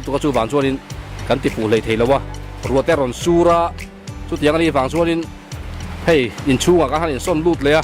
lutuk a chuvang chuanin kan ti fuh hlei thei lo a, ruah te a rawn sur a, chutiang a nih vang chuanin hei inchhungah kan han insawn lut leh a.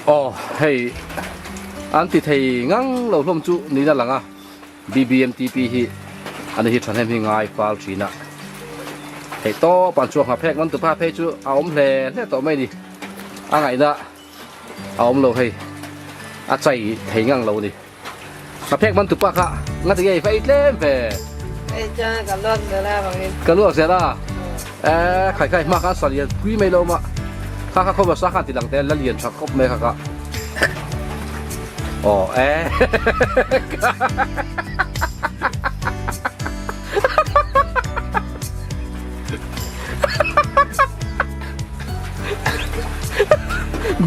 Aw hei an ti thei ngang lo hlawm chu niin a lang a, BBMTP hi ani hi thahnem hi ngai fal thin a, theih tawp an chhuak nghaphek man tupa phei chu a awm hle hle tawh mai a ni, a ngaihna a awm lo hei a chai thei ngang lo a ni. Nghaphek man tupa kha nga ti nge i va ei tlem ve? Ei chuan ka luak zel a vangin. Ka luak zel a? Eee khai khai hma khan sa lian pui mai lo mah. Kha kha khawpa sa khan ti lang te la lian tha khawp mai kha kha. Aw ee.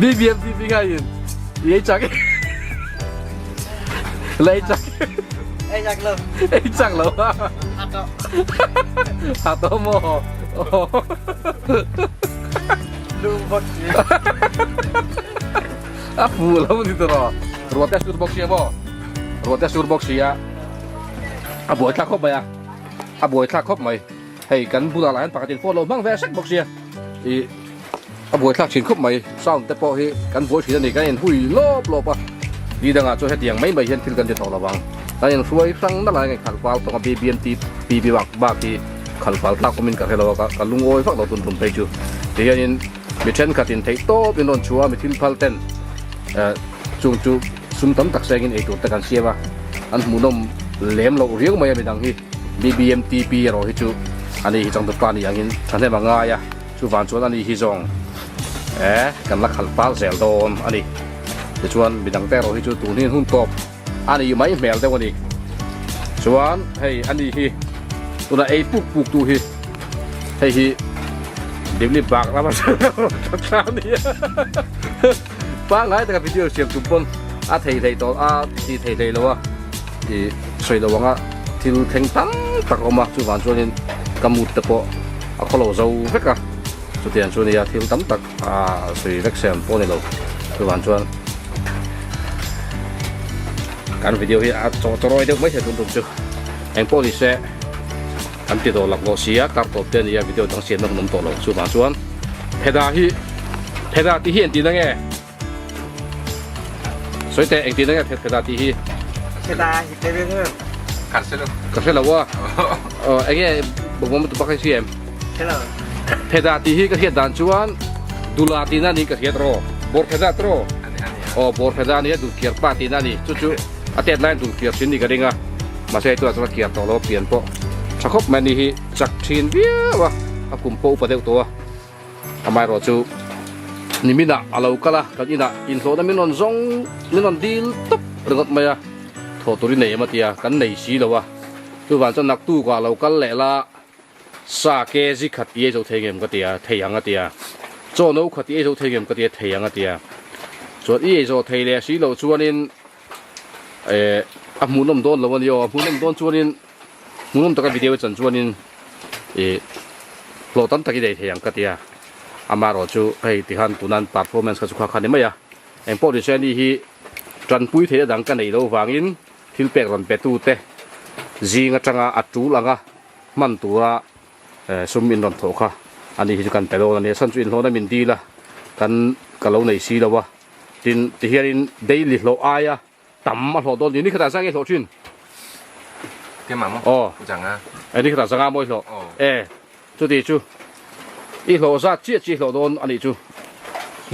BBMTP ngaiin i ei chak la ei chak Ei chak lo. Ei chak lo. Ha to. Ha to maw? Lung bawk si. A fu lo ni tawh. Ruah te a sur bawk sia maw? Ruah te a sur bawk sia. A buaithlak khawp mai a. A buaithlak khawp mai. Hei kan bulah lah hian pakhat in phone lo hmang ve sek bawk sia. Ih a buaithlak thin khawp mai. Sound te pawh hi kan buai thin a ni. Kan in hui lawp lawp a. Ni dangah chuan hetiang mai mai hian thil kan ti tawh lo ang. Kan in hruai hrang nalai nge khalh fal tawng a BBMTP bak bak hi khalh fal tlak awmin ka hre lo a ka lungawi vak lo tun tum phei chu. Tihianin mi thenkhat in theih tawp in rawn chhuah a mi thil phal ten eh chung chu sum tam tak sengin eitur te kan siam a. An hmuhnawm lem loh riau mai a midang hi. BBMTP erawh hi chu ani hi changtupa ni angin thahnem a ngai a, chuvan chuan ani hi zawng eh kan la khalh pal zel dawn a ni. Tichuan midang te erawh hi chu tun hi hun tawp a ni mai hmel deuh a ni. Chuan hei ani hi tuna ei puk puk tu hi hei hi Dimli bak lama thla a ni a, pangngai taka video siam tum pawn a thei hlei tawh a ti thei hlei lo a. Ih sawi lo anga thil thleng tam tak a awm a, chuvang chuanin ka mood te pawh a khaw lo zo vek a, chutiang chu nia thil tam tak ah sawi vek siam pawh a ni lo, chuvang chuan kan video hi a chaw chaw rawi deuh mai thei tun tum chu engpawh ni se kan ti dawh laklawh si a, kar tawp te a nia video dang siamna hun awm tawh lo, chuvang chuan pheda hi pheda tih hi engtin ange? Sawi teh engtin enge phet pheta tih hi? Pheta hi te ve hre. Ka hre lo. Ka hre lo a. Aw enge bawm tu bak hi si em? Hre lo. Pheta tih hi ka hriat dan chuan dula tihna niin ka hriat ro. Bawr pheta tro. Aw bawr pheta ania dul kiar pa tihna a ni. Chu chu a tet laiin dul kiar thin ni ka ring a. Mahse hei tunah chuan a kiar tawh lo a pian pawh tha khawp mai a ni hi chak thin viau a. A kum pawh upa deuh tawh a. Amaherawh chu niminah a lo kal a, kan inah inhlawhna min rawn zawng, min rawn dil tawp ringawt mai a, thawh tur i nei em a ti a, kan nei si lo a, chuvang chuan naktukah a lo kal leh la, sa kg khat i ei zo thei ngem ka ti a, thei ang a ti a, chaw no khat i ei zo thei ngem ka ti a, thei ang a ti a, chuan i ei zawh thei leh si loh chuanin eh a hmuhnawm dawn lo a ni aw, a hmuhnawm dawn chuanin Hmuhnawm taka video chan chuanin ih hlawh tam tak i nei thei ang ka ti a, amaherawh chu hei tikhan tunan performance kha chu kha kha ni mai a, engpawh ni se ani hi tanpui theihna dang ka neih loh vangin thil pek rawn pe tu te zing atanga a tul anga hman tura sum in rawn thawh kha ani hi chu kan pe dawn a ni, a chhan chu inhlawhna min dil a kan ka lo nei si lo a, tin tihianin daily hlawh aia Tam a hlawh dawn ni. Ni khatah zang i hlawh thin. Keimah maw? Aw. Zanga. E ni khatah zanga maw i hlawh? Aw. E chuti chu i hlawh zat chiah chiah i hlawh dawn a nih chu.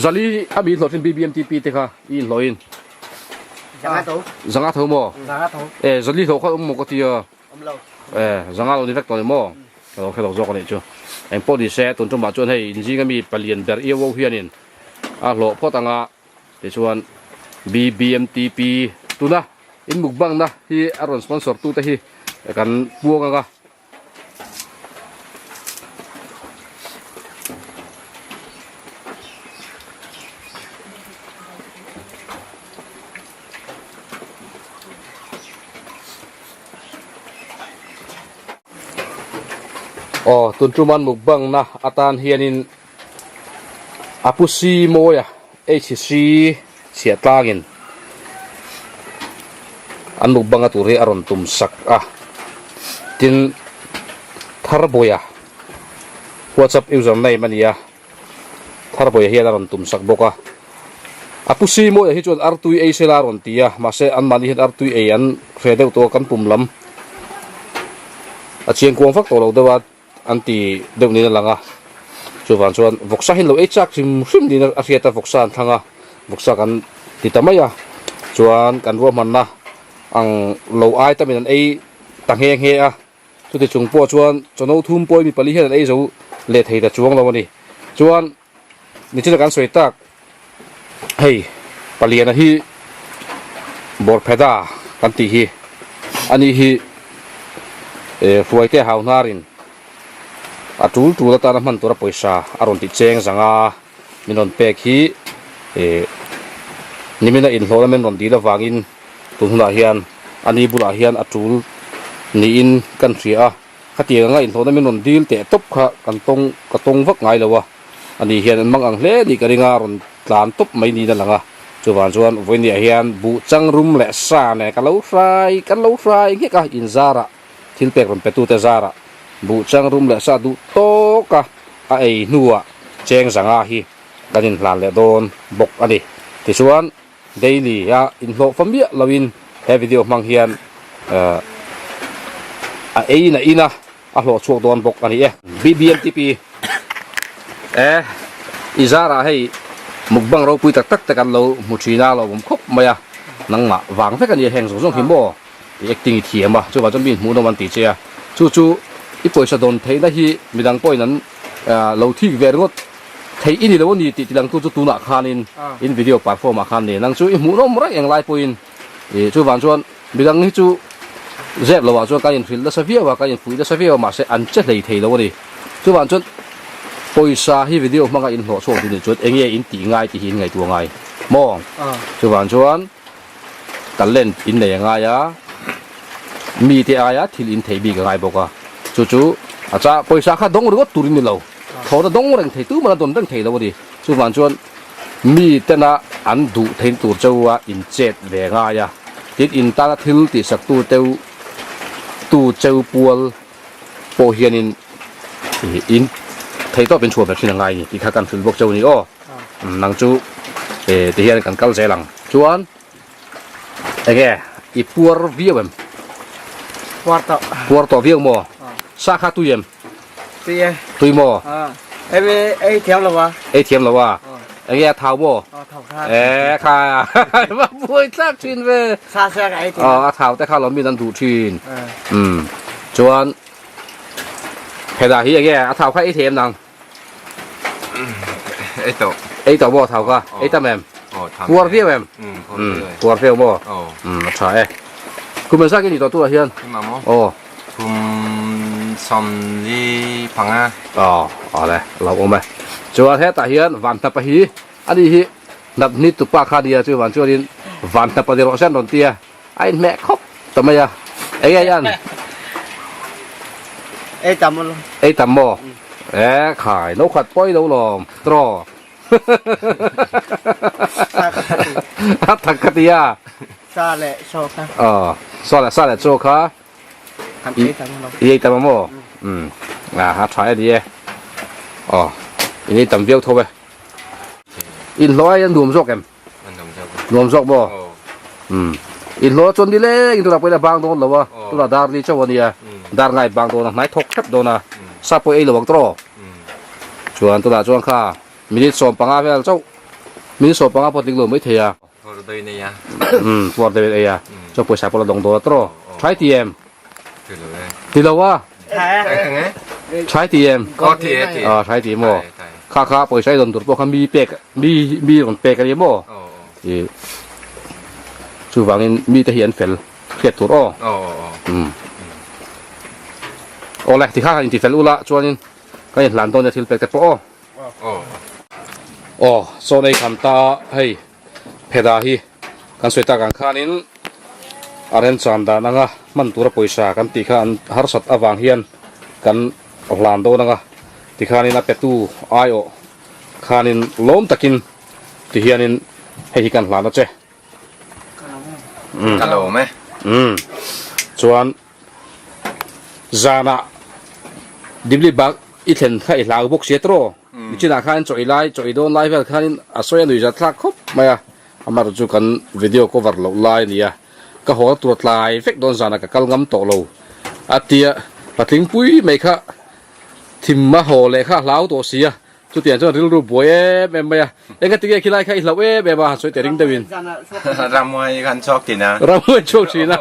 Zali a mi hlawh thin BBMTP te kha i inhlawhin. Zanga tho. Zanga tho maw? Zanga tho. E zali hlawh kha awm maw ka ti a. Awm lo. E zanga lo ni vek tawh ni maw? Ka lo hre lo zawk a nih chu. Engpawh ni se tun tumah chuan hei inzinga mi palian ber Iowo hianin a hlawh phawt anga Tichuan BBMTP tuna in mukbang na hi a rawn sponsor tu te hi kan puang anga. Aw tun tuman mukbang na atan hianin A pu si mawia HC chhiah tlangin an mukbang a tur hi a rawn tum sak a, tin Tharbawiha WhatsApp user name a ni a, Tharbawiha hian a rawn tum sak bawk a. A pu Simawi hi chuan artui ei sela a rawn ti a, mahse anmahni hian artui ei an hre deuh tawh a, kan pum lam a chiang kuang vak tawh lo deuh a an ti deuh niin a lang a. Chuvang chuan vawksa hi an lo ei chak hrim hrim niin a hriat a, vawksa an thlang a, vawksa kan ti ta mai a. Chuan kan ruahmanna ang lo ai tamin an ei ta nghe nghe a. Chuti chung pawh chuan chawno thum pawi mi pali hian an ei zo leh thei ta chuang lo a ni. Chuan nichina kan sawi tak hei paliana hi Bawrpheda kan tih hi a ni hi eh hruaite hau hnarin a tul tul atana hman tura pawisa a rawn tih cheng zang a, min rawn pek hi eh nimina inhlawhna min rawn dil avangin tun hunah hian a ni bulah hian a tul niin kan hria a, khatiang anga inhlawhna min rawn dil teh tawp kha kan tawng ka tawng vak ngai lo a, a ni hian an mang ang hle nih ka ring a, rawn tlan tawp mai niin a lang a, chuvang chuan vawinia hian buh chang rum leh sa nen ka lo hrai kan lo hrai nghek a, inzarah thil pek rawn petute zarah buh chang rum leh sa duh tawk a a ei hnuah cheng zanga hi kan inhlan leh dawn bawk a ni. Tichuan. Daily a inhlawh fa miah loin he video hmang hian a ei in a in a, a hlawh chhuak dawn bawk a ni e. BBMTP e i zarah hei mukbang ropui tak tak te kan lo hmu thin a, lo awm khawp mai a, nangmah vang vek a ni a heng zawng zawng hi maw i acting i thiam a, chuvang chuan mi hmuhnawm an ti che a, chu chu i pawisa dawn theihna hi midang pawhin an lo thik ve ringawt. Thei i ni lo a ni tih tilangtu chu tunah khanin in video perform ah khan ni. Nang chu i hmuhnawm reng eng lai pawhin i chuvang chuan midang hi chu zep lo ah chuan kan inhrilh nasa viau a, kan infuih nasa viau a mahse an che hlei thei lo a ni. Chuvang chuan pawisa hi video hmanga in hlawh chhuak duh nih chuan enge in tih ngai tih hi in ngaihtuah ngai maw? Chuvang chuan talent in nei a ngai a, mite aia thil in thei bik a ngai bawk a, chu chu a cha pawisa kha dawng ringawt tur in ni lo, thlawhna dawng reng thei tumah a dawn reng thei lo a ni. Chuvang chuan mi tena an duh theih tur cheu a in chet ve ngai a, tin in tana thil tihsak tu teu tu cheu pual pawh hianin in thei tawp in chhuah ve thin a ngai a ni tih kha kan hrilh bawk cheu a ni aw. Nang chu ti hian kan kal zel ang. Chuan enge i puar viau em? Puar tawh. Puar tawh viau maw? Sa kha tui em? Tui e. Tui maw? Ei ei thiam lo a. Ei thiam lo a. Enge a thau maw? Thau kha. E kha va buai tlak thin ve. Sa sa ka ei thiam. A thau te kha lo min an duh thin. Um. Chuan heta hi enge a thau kha ei thiam nang? Ei tawh. Ei tawh maw thau kha? Ei tam em? Puar viau em? Puar viau maw? A tha e. Kum engzat nge ni tawh turah hian? Aw. Kum 45. Aw, awle, lo awm e. Chuan hetah hian Vanhnapa hi ani hi hnap hni tupa kha nia chu van chuanin Vanhnapa ni rawh se an rawn ti a. A inhmeh khawp ta mai a, eng nge an? Ei tam maw? Ei tam maw? E khai, no khat pawi lo lawm, trawh. A thak ka ti a. Sa leh chaw kha. Aw, sa leh sa leh chaw kha. Kan ei tam maw? I ei tam maw? Um, a a tha e ni e. Aw, in ei tam viau tho e. Inhlawh ai a nuam zawk em? Nuam zawk maw? Umm. I hlawh chuan ni leng in tunah pawhin a bang dawn lo a, tunah dar ni chauh a nia, dar ngai bang dawn a, hnai thawk hrep dawn a, sa pawh ei lo ang tawh. Chuan tunah chuan kha minute 15 vel chauh, minute 15 pawh tling lo mai thei a. Puar deuhin ei a. Umm, puar deuhin ei a. Chuan pawisa pawh la dawng dawn a tawh. Try ti em? Ti lo e. Ti lo a? Eng e? Thlai ti em? Aw ti e ti. Aw thlai ti maw? Kha kha pawisa i rawn tur pawh kha mi pek mi mi rawn pek a ni maw? Aw aw. I chuvangin mi te hi an fel hriat tur aw. Aw aw aw. Um. Aw le ti kha in ti fel ula chuanin kan inhlan dawn nia thil pek te pawh aw. Aw. Aw sawn ei kham ta hei pheda hi kan sawi tak ang khanin a remchan dan anga hman tura pawisa kan tih kha an harsat avang hian kan hlan dawn anga tikhanin a petu aiawh khanin lawm takin tihianin hei hi kan hlan a che. Ka lawm e. Umm chuan zanah Dibli bak i thlen kha i hlau bawk sia tawh. Nichinah khan chaw i lai chaw i dawn lai vel khanin a sawi a nuihzat thlak khawp mai a. Amaherawhchu chu kan video cover loh lai a ni a, ka haw tur tlai vek dawn zanah ka kal ngam tawh lo a tia patling pui mai kha thim a haw leh kha a hlau tawh si a, chutiang chuan rilru buai em em mai a, enga tinge khilai kha i hlauh em em a han sawi teh ring deuhin. Ramhuai khan chhuak thin a. Ramhuai chhuak thin a,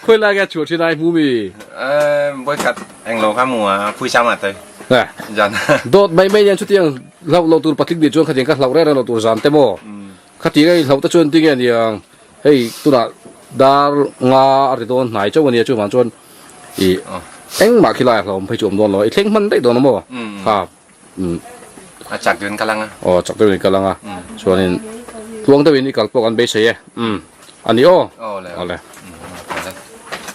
khawi lai nge a chhuah thin a i hmu mi? Vawikhat englo kha hmu a, phuisam ah te. Zan. Dawt mai mai nen chutiang hlauh loh tur patling nih chuan khatiang ka hlauh reng reng loh tur zan te maw? Khati ka inhlauh te chuan tinge aniang hei tunah dar nga a ri dawn hnai chauh ania chuvang chuan ih engmah khi lai a hlauhawm phei chu awm dawn lo a i thleng hman daih dawn a maw kha umm a chak deuhin ka lang a aw chak deuhin ka lang a chuanin tluang deuhin i kal pawh kan beisei e umm ani aw awle awle.